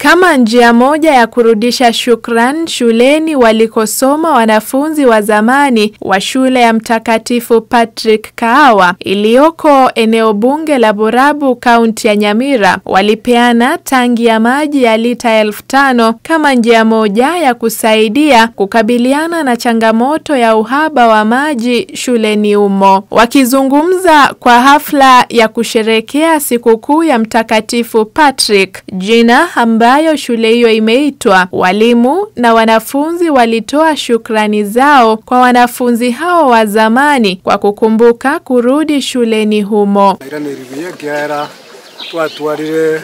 Kama njia moja ya kurudisha shukran shuleni walikosoma wanafunzi wa zamani wa shule ya Mtakatifu Patrick Kahawa iliyoko eneo bunge la Borabu, kaunti ya Nyamira, walipeana tangi ya maji ya lita 5,000 kama njia moja ya kusaidia kukabiliana na changamoto ya uhaba wa maji shuleni humo. Wakizungumza kwa hafla ya kusherekea sikukuu ya Mtakatifu Patrick, jina ambayo shule hiyo imeitwa, walimu na wanafunzi walitoa shukrani zao kwa wanafunzi hao wa zamani kwa kukumbuka kurudi shuleni humo. Twatwarire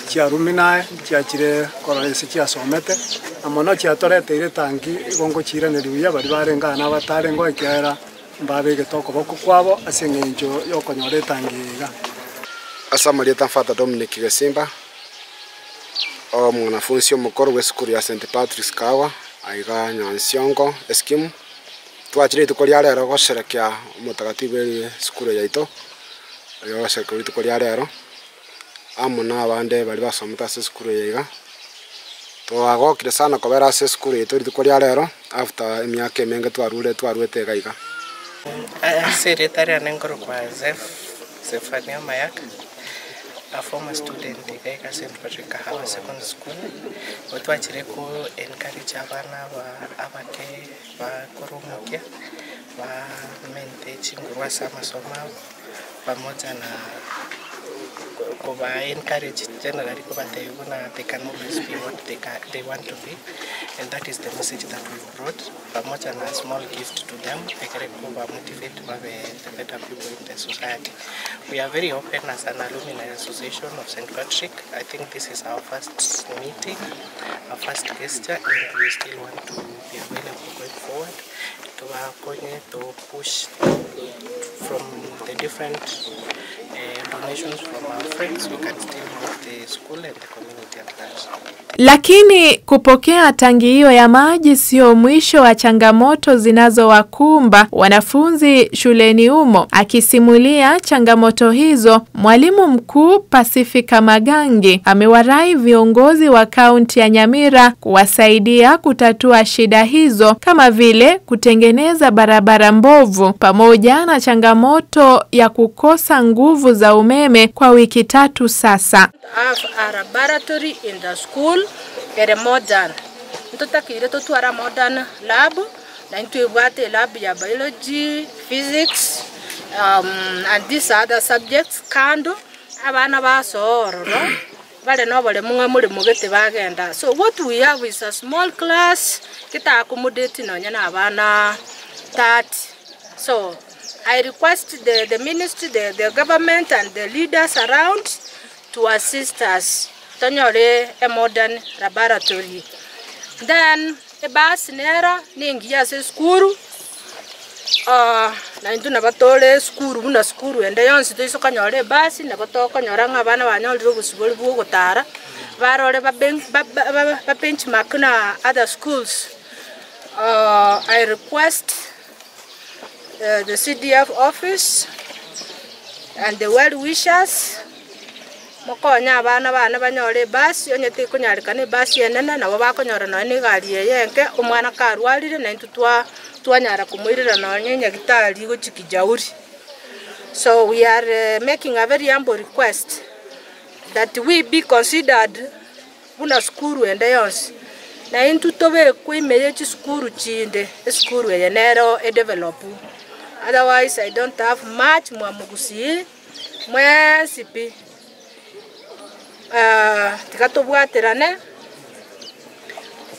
chiarumi naye chiachire korora chiasomete na mono chiatoreteire tangi igo ngochiraneri bari barengana abatarengo ekiagera mbabegete okoboko kwabo ase eng'encho ya okonyora etangi iga. Ase amarieta Father Dominic Gesimba, o mwanafunzi omokoro bwa esukuru ya St. Patrick's Kahawa aiga Nyansiongo eskimu. Twachire rituko ria rero gosherekea omotakatifu esukuru yaito, gosherekea rituko ria rero amo na abande bari basomete ase esukuru eye iga. Twagokire sana kobera ase esukuru yaito rituko ria rero after emiaka emenge twarure twarwete iga iga. Ase erieta riane nkorokwa Zeph Zephania Mayaka, a former student iga St. Patrick Kahawa Secondary School. Twachire ku encourage abana abake bakoromokia ba mente chinguru ase amasomo abo pamoja na kuba encourage generally kubatebia buna they can always be what they want to be, and that is the message that we've brought pamoja na small gift to them ekere kuba motivate babe the better people in the society. We are very open as an alumni association of St. Patrick. I think this is our first meeting, our first gesture, and we still want to be available going forward to to push from the different donations from our friends. We can still help the school and the community at large. Lakini kupokea tangi hiyo ya maji sio mwisho wa changamoto zinazowakumba wanafunzi shuleni humo. Akisimulia changamoto hizo, mwalimu mkuu Pacifica Magangi amewarai viongozi wa kaunti ya Nyamira kuwasaidia kutatua shida hizo kama vile kutengeneza barabara mbovu pamoja na changamoto ya kukosa nguvu za umeme kwa wiki tatu sasa. Have a laboratory in the school ere modern. Ntotakire totwara modern lab na ntwebwate lab ya biology, physics and these other subjects kando abana basoororo bale nobole mung'a muri mugete bagenda. So what we have is a small class kita accommodate nonya na abana 30. So I request the ministry, the government and the leaders around to assist us tonyore a modern laboratory. Then a bus nera ningia ase skuru na intu nabatore skuru buna skuru ende yonsi toisokonyora ebasi nabo tokonyora ng'a abana banyorire obosibori bwa ogotara barore ba benchmark na other schools. I request the CDF office and the well wishers mokonya abana bana banyore ebasi onye tekonyarekana ebasi enene nabo bakonyora nonye na egari eye enke omwana karwarire na intwe twanyara komoirera nonye nyagetari gochia Kijauri. So we are making a very humble request that we be considered buna skuru ende yonsi na intwe tobekwa ime ya chisukuru chinde esukuru eye nero edevelop. Otherwise I don't have much mwamugusi mwesipi tikatobwaterane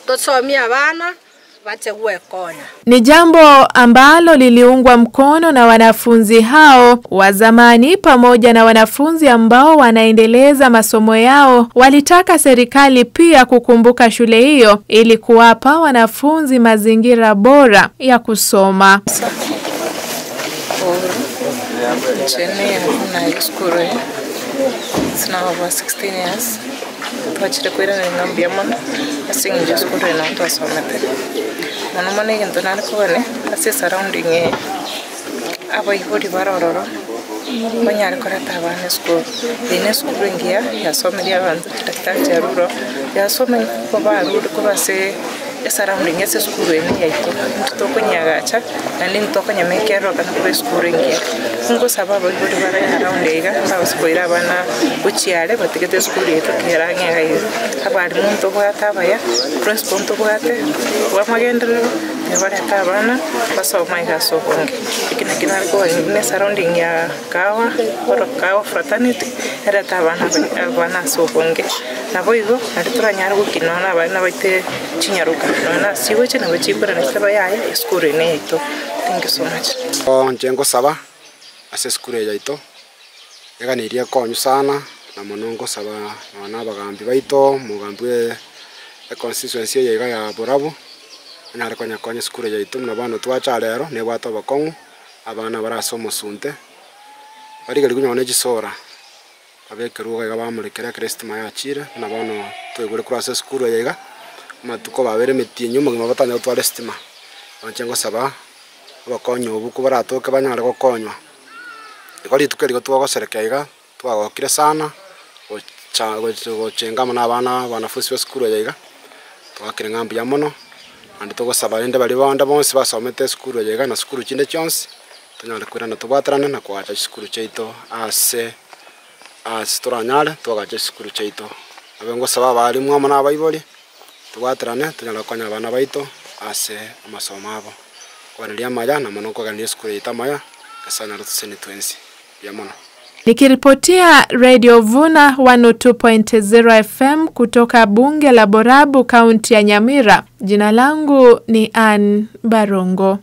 tosomie abana bache gwekonya. Ni jambo ambalo liliungwa mkono na wanafunzi hao wa zamani pamoja na wanafunzi ambao wanaendeleza masomo yao. Walitaka serikali pia kukumbuka shule hiyo ili kuwapa wanafunzi mazingira bora ya kusoma. It's now over 16 years. Twachire kwirana ng'ambia mono ase eng'encho esukuru eye nabo twasomete. Mono mono egento nare kogania ase surrounding eye abaibori barororo banyare koreta abana esukuru. Eye na esukuru engiya yasomeria abanto daktari Cherulo There are so many people barure korwa ase esurrounding ase esukuru eye yaito, intwe tokonyagacha naende intwe tokonyameka erorokane koba esukuru engiya. Ngosaba abaibori bare around iga, mbabase koira abana gochia are batigete esukuru yaito kera ang'e iga iga. Abalimu ntobwate abaya, principal ntobwate, bwa amagenderero, tiga barete abana basome iga ase obonge. Eki nakio nare kobaenyia buna esurrounding ya Kahawa, oro Kahawa fraternity, erete abana abana ase obonge. Naboigo, nario toranyare gokina nonya na abana baito chinyaroka, nonya na ase chigocha nabo chikorana chitaba yaya esukuru eye neyaito. Thank you so much. Inche ngosaba ase esukuru eye yaito, eganeirie ekonyu sana, na mono ngosaba nonya na abagambi baito, omogambi bwe econstituency eye iga ya Borabu, anyare konyekonya esukuru eye yaito buna bono twacha rero, nebwate obokong'u, abana bare ase omosunte, barigerigwe nonya na chisora. Abekerwa iga bamorekera ekero esitima yachire, buna bono twaigure korwa ase esukuru eye iga, amatuko babere emetienyi omogima batanya gotwara esitima. Inche ngosaba, obokonyi obwo kobaratoke banyare gokonywa. Igo rituko eri twagoserekea iga, twagokire sana, gocha gochenga amo na abana abanafunsi ba esukuru eye iga, twakire ng'a mbuya mono, naende togosaba rende baria bande bonsi basomete esukuru eye iga na sukuru chinde chionsi, tonyare koirana tobwaterane na koacha chisukuru chiaito ase ase toranyare twagacha chisukuru chiaito. Nabo ngosaba abalimu amo na abaibori, tobwaterane tonyare gokonya abana baito ase amasomo abo. Koganeria amaya na mono nkoganeria esukuru yaito amaya, Nyasaye nare otosesenie twensi. Mbuya mono. Nikiripotia Radio Vuna 102.0 FM kutoka bunge la Borabu, kaunti ya Nyamira. Jina langu ni Ann Barongo.